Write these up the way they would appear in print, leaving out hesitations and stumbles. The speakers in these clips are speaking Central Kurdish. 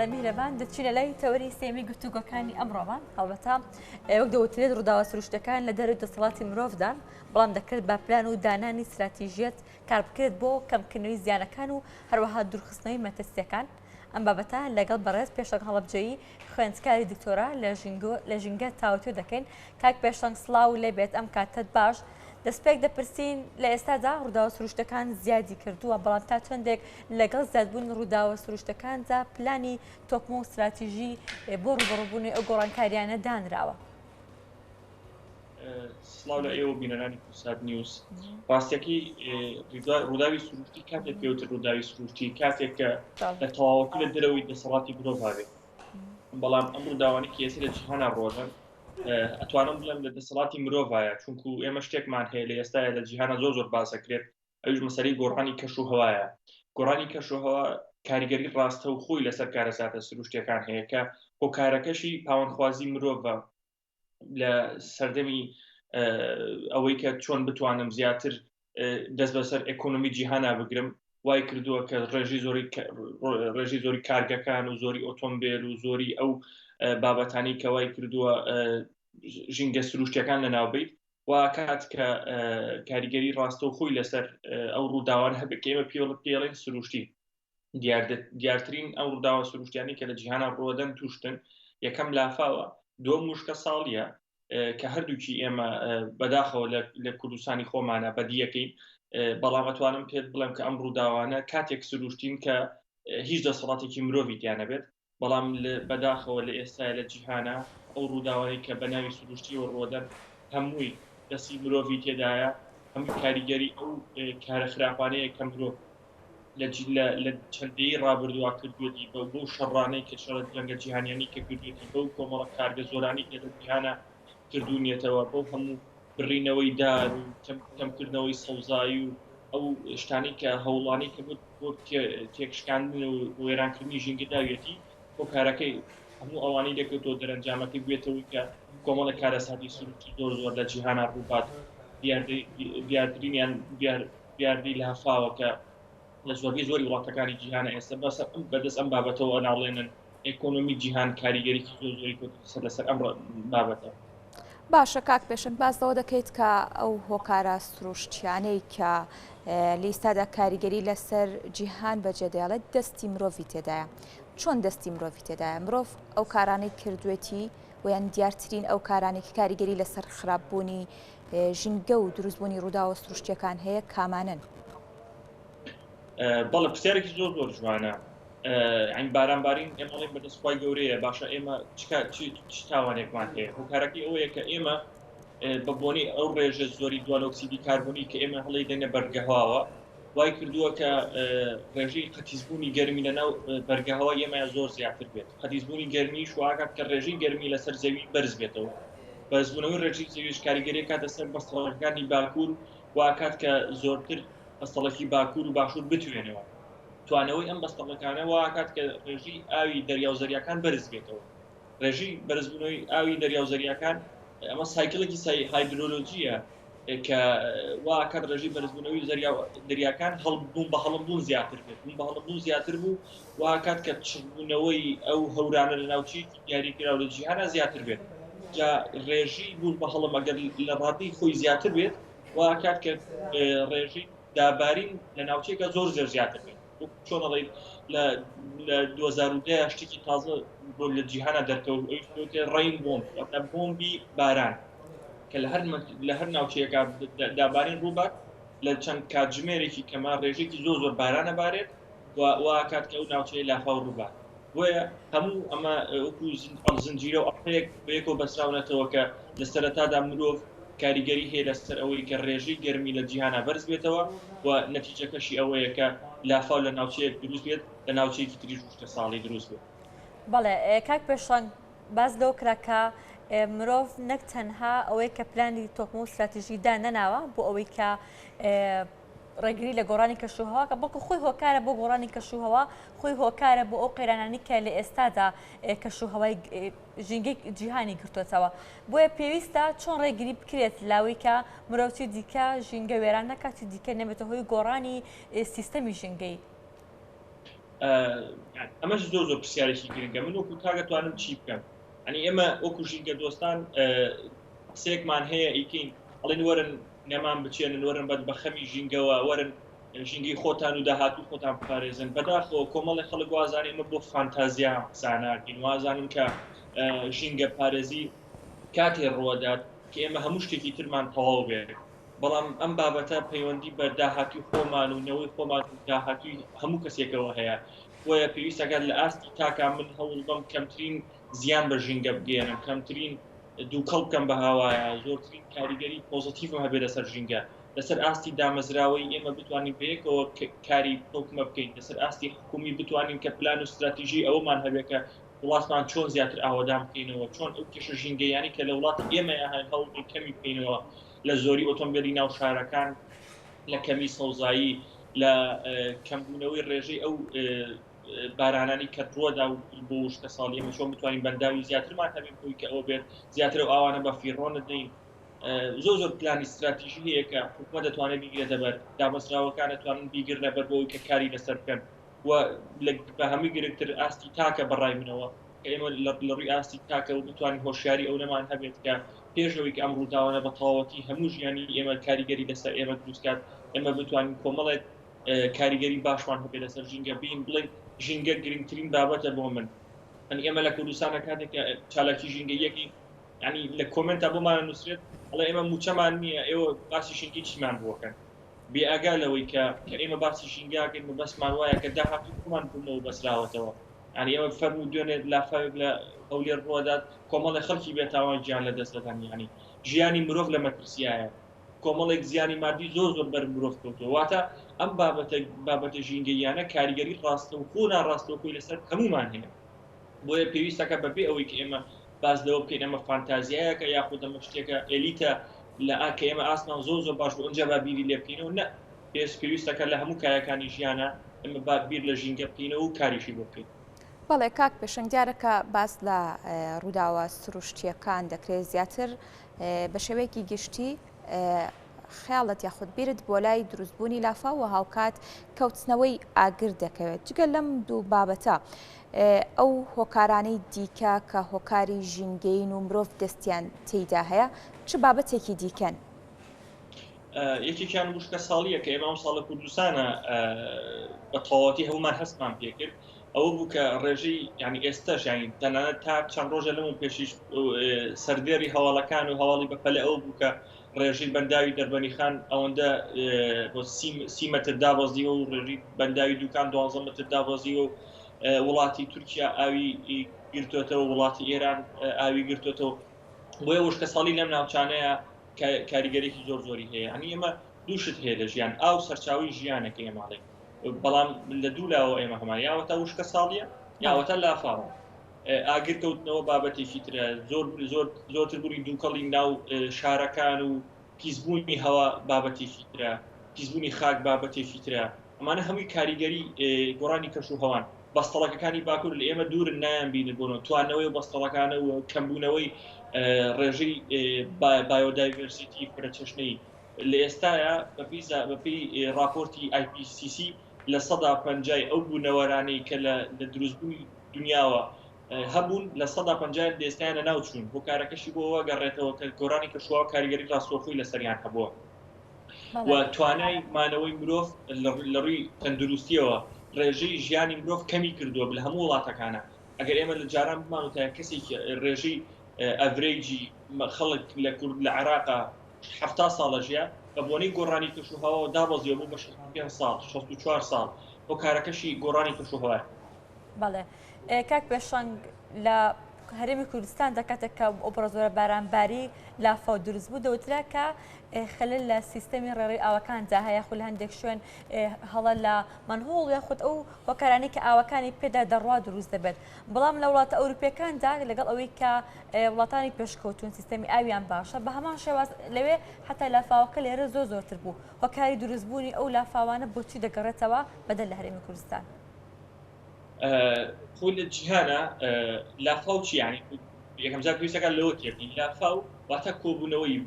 بەڵێ میهرەبان دەچینە لای تەوەری سێمی گفتوگۆکانی ئەمڕۆمان هەڵبەتە وەک دەوترێت ڕووداوە سروشتەکان لە دەرەوەی دەسەڵاتی مرۆڤدان بەڵام دەکرێت بە پلان و دانانی ستراتیژیەت کار بکرێت بۆ کەمکردنەوەی زیانەکان و هەروەها دوورخستنەوەی مەترسیەکان ئەم بابەتە لەگەڵ بەڕێز پێشەنگ هەڵەبجەیی خوێندکاری دکتۆرا لە ژینگە تاوتوێ دەکەین. کاک پێشەنگ سڵاو لێبێت ئەم کاتەت باش. دەستپێک دەپرسین لە ئێستادا ڕووداوە سروشتەکان زیادی کردووە بەڵام تا چەندێک لەگەڵ زیادبوونی ڕووداوە سروشتەکاندا پلانی تۆکمە و ستراتیژی بۆ ڕووبەڕووبوونەوەی ئەو گۆڕانکاریانە دانراوە؟ سڵاو لە ئێوە بینەرانی کوردسات نیوز. ڕاستیەکەی ڕووداوی سروشتی کاتێک پێوتر ڕووداوی سروشتی کاتێک کە لە تەواوەتی لە دەرەوەی دەسەڵاتی مرۆڤ بێت بەڵام ئەم ڕووداوانی کە ئێستا لە جیهانا ڕۆدەن ئەتوانم بڵێم لە دەسەڵاتی مرۆڤایە چونکو ئێمە شتێکمان هەیە لە ئێستاە لە جیهانە زۆر زۆر باسەکرێت ئەویش مەسەلەی گۆڕانی کەش و هەوایە گۆڕانی کەش و هەوا کاریگەری ڕاستە و خۆی لەسەر کارەساتە سروشتەکان هەیە کە هۆکارەکەشی پاوانخوازی مرۆڤە لە سەردەمی ئەوەی کە چۆن بتوانم زیاتر دەست بەسەر ئەکۆنۆمی جیهانا بگرم وای کردووە کە ڕێژی زۆری ڕێژی زۆری کارگەکان و زۆری ئۆتۆمبیل و زۆری ئەو بابەتانی کە وای کردووە ژینگە سروشتەکان لەناوبیت وا کات کە کاریگەری ڕاستەوخۆی لەسەر ئەو ڕووداوان هەبێت کە ئێمە پێڵ پێڵێن سروشتی دیارترین ئەو ڕووداوە سروشتیانی کە لە جیهانە ڕووەدەن تووشتن یەکەم لافاوە دووەم وشکە ساڵیە کە هەردووکی ئێمە بەداخەوە لە کوردستانی خۆمانە بەدیەکەین بەڵام ئەتوانم پێت بڵێم کە ئەم ڕووداوانە کاتێک سروشتین کە هیچ دەسەڵاتێکی مرۆڤی تیانەبێت بەڵام بەداخەوە لە ئێستایا لە جیهانا ئەو ڕووداوانەی کە بە ناوی سروشتیەوە ڕووەدەن هەمووی دەستی مرۆڤی تێدایە، هەمووی کاریگەری ئەو کارە خراپانەیە کە مرۆڤ لە چەند دەیەی ڕابردووە کردوویەتی بەو بەو شەڕانەی کە شەڕە جەنگە جیهانیانی کە کردوویەتی بەو کۆمەڵە کارگە زۆرانەی کە لە جیهانا کردوونیەتەوە بەو هەموو بڕینەوەی دار و کەمکردنەوەی سەوزایی و ئەو شتانەی کە هەوڵانەی کە بۆ بۆ تێکشکاندن و وێرانکردنی ژینگە داویەتی هۆکارەکەی هەموو ئەوانەی لێکەوتەوە دەرەنجامەکەی بوێتەوەی کە کۆمەڵە کارەساتی سروشتی زۆر زۆر لە جیهانا ڕووبات دیارترینیان دیاردەی لافاوە کە لە زۆربەی زۆری وڵاتەکانی جیهانە ئێستا بەسەر ئەم بەدەست ئەم بابەتەوە ئەناڵێنن ئێکۆنۆمی جیهان کاریگەریی زۆر زۆری کەوتووەتە سەر لەسەر ئەم بابەتە. باشە کاک پێشەنگ باس لەوە دەکەیت کە ئەو هۆکارە سروشتیانەی کە لە ئیستادا کاریگەری لەسەر جیهان بەجێدێڵێت دەستی مرۆڤی تێدایە چۆن دەستی مرۆڤی تێدایە مرۆڤ ئەو کارانەی کردوێتی ویان دیارترین ئەو کارانێک کاریگەری لەسەر خراپبوونی ژینگە و دروستبوونی ڕووداوە سروشتیەکان هەیە کامانن؟ بەڵێ پرسیارێکی زۆر زۆر جوانە ئەین باران بارین ئێمە ئەڵێن بەدەست خوای گەورەیە باشە ئێمە چ تاوانێکمان هەیە هۆکارەکەی ئەوەیە کە ئێمە بە بۆنەی ئەو ڕێژە زۆری دوانۆکسیدی کاربۆنی کە ئێمە هەڵی دەینە بەرگەهواوە وای کردووە کە ڕێژەی قەتیسبوونی گەرمی لە ناو بەرگەهەوای ئێمە زۆر زیاتر بێت قەتیسبوونی گەرمی شواکات کە ڕێژەی گەرمی لەسەر زەوی بەرز بێتەوە بەرزبوونەوەی ڕێژەی زەویش کاریگەری کاتە سەر بەستەڵەکانی باکوور واکات کە زۆرتر بەستەڵەکی باکوور و باشوور بتوێنەوە. توانەوەی ئەم بەستەڵەکانە واکات کە ڕێژەی ئاوی دەریا و زەریاکان بەرز بێتەوە. ڕێژەی بەرزبوونەوەی ئاوی دەریا و زەریاکان ئەمە سایکلێکی سای هایدرۆلۆجیە کە واکات ڕێژەی بەرزبوونەوەی زەریا و دەریاکان هەڵبوون بە هەڵمبوون زیاتر بێت. بوون بە هەڵمبوون زیاتر بوو واکات کە چڕبوونەوەی ئەو هەورانە لە ناوچەیەکی دیاریکراو لە جیهانا زیاتر بێت. جا ڕێژەی بوون بە هەڵم ئەگەر لە ڕادەی خۆی زیاتر بێت وا ئەکات کە ڕێژەی دابارین لە ناوچەیەکە زۆر زۆر زیاتر بێت چۆن ئەڵێیت لە لە 2010 شتێکی تازە بۆ لە جیهانە دەرکەوت ئەویش پێوترێ ڕەین بۆمب واتە بۆمبی باران کە لە هەر لە هەر ناوچەیەکە دابارین ڕووبات لە چەند کاتژمێرێکی کەمە ڕێژێکی زۆر زۆر بارانە بارێت و وا ئەکات کە ئەو ناوچەیە لافاو ڕووبات بۆیە هەموو ئەمە وەکو زنجیرە و ئەڵقەیەک بەیەکەوە بەستراونەتەوە کە لە سەرەتادا مرۆڤ کاریگەری هەیە لەسەر ئەوەی کە ڕێژەی گەرمی لە جیهانا بەرز بێتەوە و نەتیجەکەشی ئەوەیە کە لافاو لە ناوچەیەک دروست بێت لە ناوچەیەکی تریش وشکەساڵی دروست بێت. بەڵێ کاک پێشەنگ باس لەوە کرا کە مرۆڤ نەک تەنها ئەوەی کە پلانی تۆکمە و ستراتیژی دانەناوە بۆ ئەوەی کە ڕێگری لە گۆڕانی کەشوهەوا کە بەڵکو خۆی هۆکارە بۆ گۆڕانی کەشوهەوا خۆی هۆکارە بۆ ئەو قەیرانانی کە لە ئێستادا کەشوهەوای ژینگەی جیهانی گرتوێتەوە بۆیە پێویستە چۆن ڕێگری بکرێت لاوی کە مرۆڤ چی دیکە ژینگە وێران نەکات چی دیکە نەبێتە هۆی گۆڕانی سیستەمی ژینگەی. ئەمەش زۆر زۆر پرسیارێکی گرنگە من وەکو تاک ئەتوانم چی بکەم ئەنی ئێمە وەکو ژینگە دۆستان قسەیەکمان هەیە ئیکەین ئەڵێن وەرن نەمان بچێنن وەرن بەد بە خەمی ژینگەوە وەرن ژینگەی خۆتان و داهاتوو خۆتان بپارێزن بەداخەوە کۆمەڵی خەڵک وازانێ ئێمە بۆ فانتازیا قساناکەین وازانن کە ژینگە پارێزی کاتێ ڕوەدات کە ئێمە هەموو شتێکی ترمان تەواو بێت بەڵام ئەم بابەتە پەیوەندی بە داهاتووی خۆمان و نەوەی خۆمان و داهاتووی هەموو کەسێکەوە هەیە، بۆیە پێویستە کات لە ئاستی تاکا من هەوڵ بەم کەمترین زیان بە ژینگە بگەیەنم، کەمترین دووکەڵ بکەم بە هەوایە، زۆرترین کاریگەری پۆزەتیڤم هەبێت لەسەر ژینگە، لەسەر ئاستی دامەزراوەیی ئێمە بتوانین بەیەکەوە کاری تۆکمە بکەین، لەسەر ئاستی حکوومی بتوانین کە پلان و ستراتیژی ئەوەمان هەبێت کە وڵاتمان چۆن زیاتر ئاوەدان بکەینەوە، چۆن ئەو کێشە ژینگەییانەی کە لە وڵاتی ئێمەیا هەن هەوڵ بەین کەمی بکەینەوە، لە زۆری ئۆتۆمبێلی ناو شارەکان، لە کەمی سەوزایی، لە کەمبوونەوەی ڕێژەی ئەو بارانانی کە ڕووەدا و بۆ وشکەساڵی ئێمە چۆن بتوانین بەنداوی زیاترمان هەبێت بۆی کە ئەوە بێت زیاتر ئەو ئاوانە بە فیڕۆ نەدەین. زۆر زۆر پلانی ستراتیژی هەیە کە حکومەت دەتوانێت بیگرێتە بەر، دامەزراوەکان دەتوانن بیگرنە بەر بۆ ئەوەی کە کاری لەسەر بکەن. و بە هەمووی گرنگتر ئاستی تاکە بە ڕای منەوە کە ئێمە لە ڕووی ئاستی تاکەوە بتوانین هۆشیاری ئەونەمان هەبێت کە پێش ئەوەی کە ئەم ڕووداوانە بە تەواوەتی هەموو ژیانی ئێمە کاریگەری لەسەر ئێمە دروست کات ئێمە بتوانین کۆمەڵێک کاریگەری باشمان هەبێت لەسەر ژینگە بین بڵێن ژینگە گرنگترین بابەتە بۆ من ئەنی ئێمە لە کوردستانە کاتێک کە چالاکی ژینگەیەکی ینی لە کۆمنتا بۆمان نووسرێت ئەڵێ ئێمە موچەمان نییە ئێوە باسی ژینگەی چیمان بۆکەن بێ ئاگا لەوەی کە کە ئێمە باسی ژینگە ئەکەین مەبەستمان وایە کە داهاتووی خۆمان بمەوە بەسراوەتەوە یانی ئێمە فەرموو دوێنێ لافاوێک لە هەولێر ڕووەدات کۆمەڵێک خەڵکی بێتاوان گیان لە دەست دەدەن یانی ژیانی مرۆڤ لە مەترسیایە کۆمەڵێک زیانی مادی زۆر زۆر بەر مرۆڤ کەوتووە واتە ئەم بابەتە بابەتە ژینگەییانە کاریگەری ڕاستەوخۆ و ناڕاستەوخۆی لەسەر هەموومان هەیە بۆیە پێویستەکە بەبێ ئەوەی کە ئێمە باس لەوە بکەین ئەمە فانتازیایەکە یاخود ئەمە شتێکە ئێلیتە لە ئا کە ئێمە ئاستمان زۆر زۆر باش بوو ئەنجا با بیری لێ بکەینەوە نە پێش پێویستەکە لە هەموو کایەکانی ژیانە ئێمە با بیر لە ژینگە بکەینەوە و کاریشی بۆ بکەین. بەڵێ کاک پێشەنگ دیارە کە باس لە ڕووداوە سروشتییەکان دەکرێت زیاتر بە شێوەیەکی گشتی خەیاڵت یاخود بیرت بۆ لای دروستبوونی لافاو و هاوکات کەوتنەوەی ئاگر دەکەوێت جگە لەم دوو بابەتە ئەو هۆکارانەی دیکە کە هۆکاری ژینگەین و مرۆڤ دەستیان تێیدا هەیە چ بابەتێکی دیکەن؟ یەکێکیان وشکە ساڵیە کە ئێمە ئەمساڵ لە کوردستانە بە تەواوەتی هەمومان هەستمان پێکرد ئەوە بوو کە ڕێژەی ینی ئێستاش ینی تەنانەت تا چەند ڕۆژە لەمە پێشیش سەردێری هەواڵەکان و هەواڵی بەپەلە ئەو بوو کە ڕێژەی بەنداوی دەربەنی خان ئەوەندە بۆ سی مەتر دابەزیوە و ڕێژەی بەنداوی دوکان 12 مەتر دابەزیوە و وڵاتی تورکیا ئاوی گرتوێتەوە وڵاتی ئێران ئاوی گرتوێتەوە بۆیە وشکە ساڵی لەم ناوچانەیە کاریگەرێکی زۆر زۆری هەیە ئەنی ئێمە دوو شت هەیە لە ژیان ئاو سەرچاوی ژیانەکە ئێماڵێ بەڵام لە دوو لاوە ئێمە هەمان یاوەتا وشکە ساڵیە یاوەتا لافاوە ئاگر کەوتنەوە بابەتێکی ترە زۆر زۆر زۆرتر بوونی دووکەڵی ناو شارەکان و پیسبوونی هەوا بابەتێکی ترە پیسبوونی خاک بابەتێکی ترە ئەمانە هەمووی کاریگەری گۆڕانی کەش و هەوان بەستەڵەکەکانی باکوور لە ئێمە دوورن نایان بینن بۆنەوە توانەوەی بەستەڵەکانە و کەمبوونەوەی ڕێژەی بایۆدایڤەرسیتی فرەچەشنەی لە ئێستایا بەپێی بەپێی ڕاپۆرتی IPCC 50% ئەو بوونەوەرانەی کە لە دروستبوونی دنیاوە هەبوون 50% لە ئێستایان لەناو چوون هۆکارەکەشی بۆ ئەوە گەڕێتەوە کە گۆڕانی کەشوهەوا کاریگەری ڕاستەوخۆی لەسەریان هەبووە و توانای مانەوەی مرۆڤ لە ڕووی تەندروستیەوە ڕێژەی ژیانی مرۆڤ کەمی کردووە لە هەموو وڵاتەکانە ئەگەر ئێمە لە جاران بمانوتایە کەسێکی ڕێژەی ئەڤرەیجی خەڵک لە کورد لە عێراقا 70 ساڵە ژیا بە بۆنەی گۆڕانی کەشوهەواوە دابەزیوە بۆ بە 65 ساڵ 64 ساڵ هۆکارەکەشی گۆڕانی کەشوهەوایە. بەڵێ کاک پێشەنگ لە هەرێمی کوردستان دەکاتێک کە ئەو بڕە زۆرە بارانباری لافاو دروست بوو دەوترا کە خەلل لە سیستەمی ڕێڕەوی ئاوەکاندا هەیە یاخود لە هەندێک شوێن هەڵە لە مەنهۆڵ یاخود ئەو هۆکارانەی کە ئاوەکانی پێدا دەڕوا دروست دەبێت بەڵام لە وڵاتە ئەوروپیەکاندا لەگەڵ ئەوەی کە وڵاتانی پێشکەوتون سیستەمی ئاویان باشە بە هەمان شێواز لەوێ حتا لافاوەکە لێرە زۆر زۆرتر بوو هۆکاری دروستبوونی ئەو لافاوانە بۆچی دەگەڕێتەوە بەدەر لە هەرێمی کوردستان؟ خۆی لە جیهانە لافاو چی یعنی یەکەم جار پێویستەکە لەوە تێبگەین لافاو واتە کۆبوونەوەی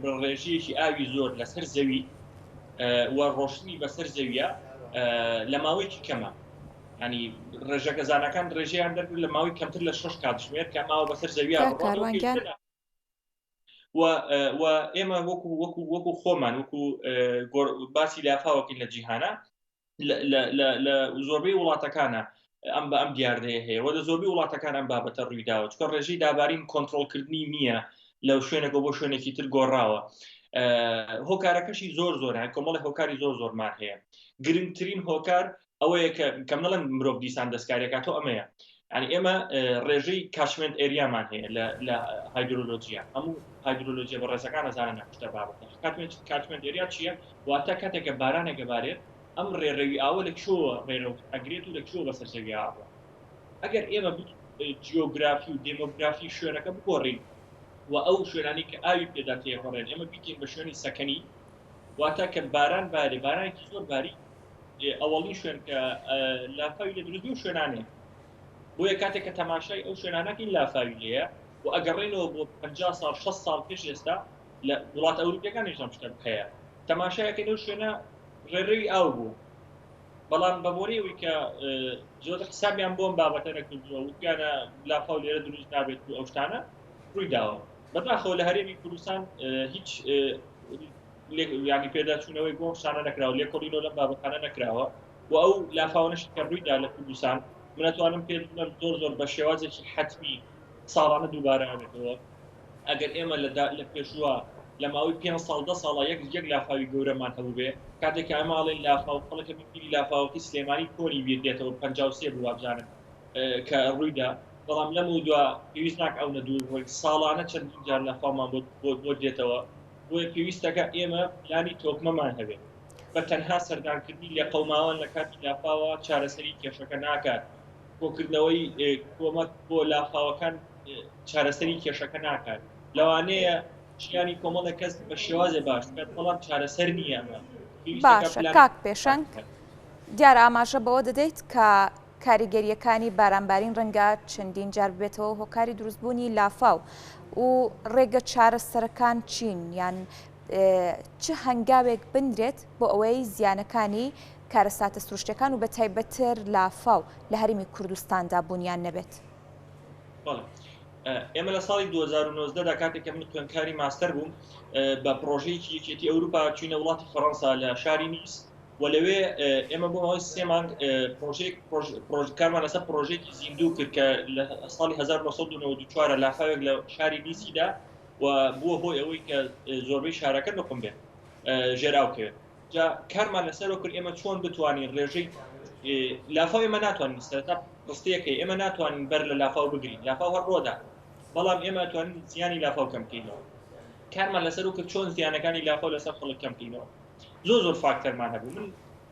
بڕێژەیەکی ئاوی زۆر لەسەر زەوی و ڕۆشتنی بەسەر زەویە لە ماوەیەکی کەمە. ینی ڕێژەکە زانەکان ڕێژەیان دەرکرد لە ماوەی کەمتر لە 6 کاتژمێر کە ماوە بەسەر زەویا و ئێمە وەکو وەکو وەکو خۆمان وەکو باسی لافاوەکەین لە جیهانە لە زۆربەی وڵاتەکانە ئەم بە ئەم دیاردەیە هەیە و لە زۆربەی وڵاتەکان ئەم بابەتە ڕوویداوە چکە ڕێژەی دابارین کۆنتترۆلکردنی نییە لەو شوێنێکەوە بۆ شوێنێکی تر گۆڕاوە هۆکارەکەشی زۆر زۆر هەیە کۆمەڵی هۆکاری زۆر زۆرمان هەیە گرنگترین هۆکار ئەوەیە کە کەم نەڵێن مرۆڤ دیسان دەستکاریەکە تۆ ئەمەیە یعنی ئێمە ڕێژەی catchment area مان هەیە لە هایدرۆلۆجیە هەموو هایدرۆلۆجیە بە ڕێزەکان ئەزانن ئەم شتە بابەتە catchment area چییە واتە کاتێک کە بارانێک ئەبارێت ئەم ڕێڕەوی ئاوە لە کوێوە ڕێڕەو ئەگرێت و لە کوێوە بەسەر زەویا ئەڕوا ئەگەر ئێمە جیۆگرافی و دێمۆگرافی شوێنەکە بگۆڕین و ئەو شوێنانی کە ئاوی پێدا تێپەڕێن ئێمە بیکەین بە شوێنی سەکەنی واتە کە باران بارێ بارانێکی زۆر باری ئەوەڵی شوێن کە لافاوی لە دروست و شوێنانەیە بۆیە کاتێک کە تەماشای ئەو شوێنانەکەین لافاوی لێیە و ئەگەڕێنەوە بۆ 50 ساڵ 60 ساڵ پێش ئێستا لە وڵاتە ئەوروپیەکانیش ئەم شتە هەیە تەماشایەکەین ئەو شوێنە ڕێڕەوی ئاو بوو بەڵام بە بۆنەی ئەوەی کە زۆر حسابیان بۆم بابەتە نەکردووە وتیانە لافاو لێرە دروست نابێت و ئەو شتانە ڕووی داوە بەداخەوە لە هەرێمی کوردستان هیچ ینی پێداچوونەوەی بۆ شانە نەکراوە لێکۆڵینەوە لەم بابەتانە نەکراوە و ئەو لافاوانەش کە ڕوویدا لە کوردستان من ئەتوانم پێ بڵێم زۆر زۆر بە شێوازێکی حەتمی ساڵانە دووبارە ئەبێتەوە ئەگەر ئێمە لە لە پێشووە لە ماوەی پێ ساڵ دە ساڵە یەک یەک لافاوی گەورەمان هەبوو بێ کاتێک کە ئەمە ئەڵێن لافاو خەڵکە بیری لافاوەکەی سلێمانی کۆنی بیر دێتەوە 53 بوو وابزانم کە ڕوویدا بەڵام لەم و دوا پێویست ناکە ئەو نەدوور بڕۆین ساڵانە چەندین جار لافاومان بۆ بۆ دێتەوە بۆیە پێویستەکە ئێمە پلانی تۆکمەمان هەبێت بە تەنها سەردانکردنی لێقەوماوان لە کاتی لافاوە چارەسەری کێشەکە ناکات کۆکردنەوەی کۆمەک بۆ لافاوەکان چارەسەری کێشەکە ناکات لەوانەیە ژیانی کۆمەڵێک کەس بە شێوازێ باش بکات بەڵام چارەسەر نییە ئەمە باشە کاک پێشەنگ دیارە ئاماژە بەوە دەدەیت کە کاریگەرییەکانی بارانبارین ڕەنگە چەندین جار ببێتەوە هۆکاری دروستبوونی لافاو و ڕێگە چارەسەرەکان چین یان چ هەنگاوێک بنرێت بۆ ئەوەی زیانەکانی کارەساتە سروشتەکان و بە تایبەتتر لافاو لە هەرێمی کوردستاندا بوونیان نەبێت؟ ئێمە لە ساڵی 2009 دا کاتێک کە من خوێندکاری ماستەر بووم بە پرۆژەیەکی یەکێتی ئەوروپا چوینە وڵاتی فەڕەنسا لە شاری نیس و لەوێ ئێمە بۆ ماوەی سێ مانگ پرۆژەیەک کارمان لەسەر پرۆژێکی زیندوو کرد کە لە ساڵی 1994 لافاوێک لە شاری نیسیدا و بووە هۆی ئەوەی کە زۆربەی شارەکە نقم بێت ژێراو کەوێت جا کارمان لەسەرەوە کرد ئێمە چۆن بتوانین ڕێژەی لافاو ئێمە ناتوانین سەرەتا ڕستەیەکەی ئێمە ناتوانین بەر لە لافاو بگرین لافاو هەر ڕۆدا بەڵام ئێمە توانین زیانی لافاو کەم بکەینەوە کارمان لەسەر و کرد چۆن زیانەکانی لافاو لەسەر خەڵک کەم بکەینەوە زۆر زۆر فاکتەرمان هەبوو من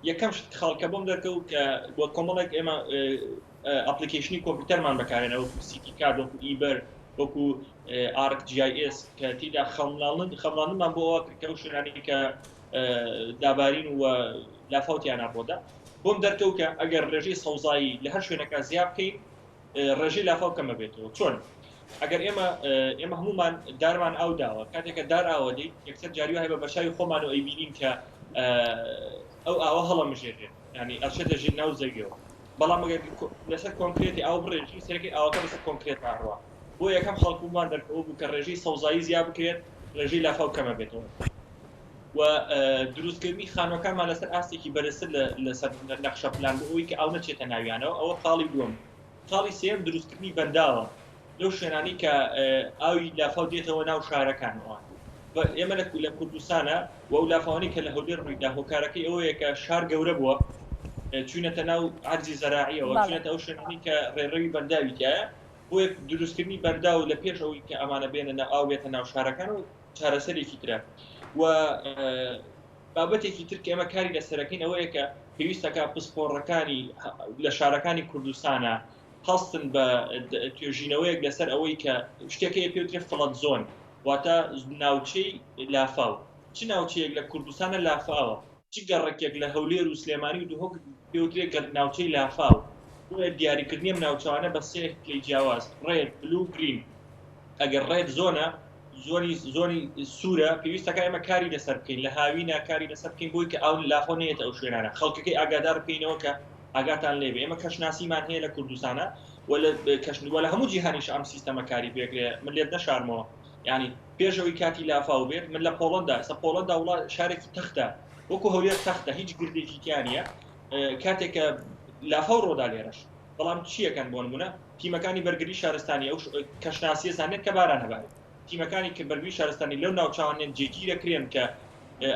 یەکەم شت خەڵکە بۆم دەرکەوت کە بۆ کۆمەڵێک ئێمە application ی کۆمپیوتەرمان بەکارێنە وەکو CityCat وەکو eBird وەکو ArcGIS کە تیدا خەمڵاندن خەمڵاندنمان بۆ ئەوە کرد کە ئەو شوێنانەی کە دابارین و لافاوتیانە ڕۆدا بۆم دەرکەوت کە ئەگەر ڕێژەی سەوزایی لە هەر شوێنەکە زیاد بکەین ڕێژەی لافاو کەمە بێتەوە چۆن ئەگەر ئێمە ئێمە هەمومان دارمان ئاو داوە کاتێکە دار ئاوە دەیت یەکسەر جاری هەیە بە بەرچاوی خۆمان و ئەیبینین کە ئەو ئاوە هەڵەمژێنرێت ینی ئەچێتە ژیر ناو زەویەوە بەڵام ئەگەر لەسەر کۆنکرێتی ئاو بڕێژی سەرەکی ئاوەکە بەسەر کۆنکرێت ئاڕوا بۆ یەکەم خەڵکومان دەرکەوە بوو کە ڕێژەی سەوزایی زیاد بکرێت ڕێژەی لافاو کەمە بێتەوە و دروستکردنی خانوەکانمان لەسەر ئاستێکی بەرزتر لەسەر نەخشە پلان بۆ ئەوەی کە ئاو نەچێتە ناویانەوە ئەوە خاڵی دووەم خاڵی سێیەم دروستکردنی بەنداوە لەو شوێنانەی کە ئاوی لافاو دێتەوە ناو شارەکانەوە ئێمە لە لە کوردستانە و ئەو لافاوانەی کە لە هەولێر ڕوویدا هۆکارەکەی ئەوەیە کە شار گەورە بووە چوینەتە ناو عەرزی زەراعیەوە چوینەتە ئەو شوێنانەی کە ڕێڕەوی بەنداوی تایە بۆیە دروستکردنی بەنداو لە پێش ئەوەی کە ئەمانە بێنە ناو ئاو بێتە ناو شارەکان و چارەسەرێکی ترە و بابەتێکی تر کە ئێمە کاری لەسەرەکەین ئەوەیە کە پێویستەکە پسپۆڕەکانی لە شارەکانی کوردستانە هەڵستن بە توێژینەوەیەک لەسەر ئەوەی کە شتێک هەیە پێوترێ flood zone واتە ناوچەی لافاو چ ناوچەیەک لە کوردستانە لافاوە چ گەڕەکێک لە هەولێر و سلێمانی و دهۆک پێوترێ ناوچەی لافاو بۆیە دیاریکردنی ئەم ناوچانە بە سێ پلەی جیاواز red blue green ئەگەر red zone ە زۆنی زۆنی سوورە پێویستەکە ئێمە کاری لەسەر بکەین لە هاوینە کاری لەسەر بکەین بۆی کە ئاو لافاو نێتە ئەو شوێنانە خەڵکەکەی ئاگادار بکەینەوە کە. ئاگاتان لێ بێ ئێمە کەشناسیمان هەیە لە کوردستانە و لە کەش و لە هەموو جیهانیش ئەم سیستەمە کاری پێکرێ من لێت نەشارمەوە یعنی پێش ئەوەی کاتی لافاو بێت من لە پۆڵندا ئێستا پۆڵندا وڵا شارێکی تەختە وەکو هەولێر تەختە هیچ گردێکی تیا نییە کاتێک کە لافاو ڕۆدا لێرەش بەڵام چیەکەن بۆ نمونە تیمەکانی بەرگری شارستانی ئەو کەشناسیە زانێت کە باران هەبارێت تیمەکانی کە بەرگری شارستانی لەو ناوچانێن جێگیرەکرێن کە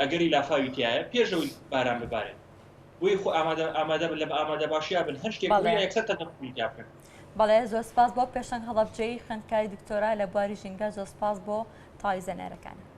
ئەگەری لافاوی تایە پێشەوەی باران ببارێت بۆیە خۆ ئامادە ئامادە بن لە بە ئامادە باشیا بن هەر شتێک بەڵێ یەکسەر تەدەخولی تیا بکەن. بەڵێ زۆر سپاس بۆ پێشەنگ هەڵەبجەیی خوێندکاری دکتۆرا لە بواری ژینگە زۆر سپاس بۆ تەواوی زانیارەکانت.